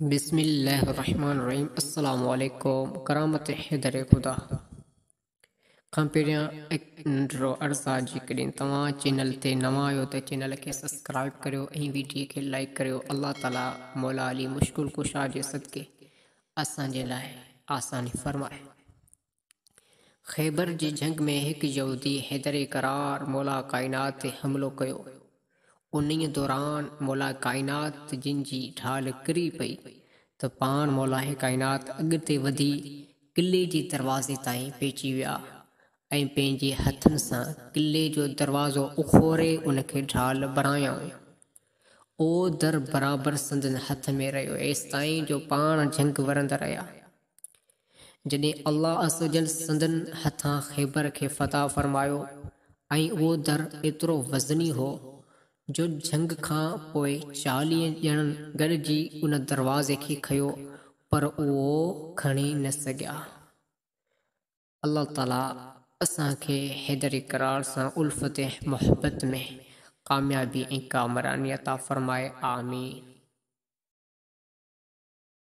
بسم الله الرحمٰن الرحيم السلام عليڪم ڪرامت حيدر خدا کان پهريان هڪ ننڍڙو عرض آ جيڪڏهن توهان چينل تي نوان آهيو ته چينل کي سبسڪرائب ڪريو ۽ ويڊيو کي لائيڪ ڪريو الله تعالي مولا علي مشڪل ڪشا جي صدقي اسان جي لاء آساني فرمائي. خيبر جي جنگ ۾ هڪ يهودي حيدر ڪرار مولا ڪائنات تي حملو ڪيو. انهيء دوران مولا ڪائنات جن جي ڍال ڪري پئي ته پاڻ مولاء ڪائنات اڳتي وڌي قلعي جي دروازي تائين پهچي ويا ۽ پنهنجي هٿن سان قلعي جو دروازو اکوري ان کي ڍال بڻايائون. اهو در برابر سندن هٿ ۾ رهيو ايستائين جو پاڻ جنگ وڙهندا رهيا. جڏهن الله عزّوجلّ سندن هٿان خيبر کي فتح فرمايو ۽ اهو در ايترو وزني هو جو جنگ کان پوء 40 ڄڻن گڏجي ان دروازي کي کنيو پر اهو کڻي نه سگهيا. الله تعالي اسان کي حيدر ڪرار سان الفت ۽ محبت ۾ ڪاميابي ۽ ڪامراني عطا فرمائي. آمين.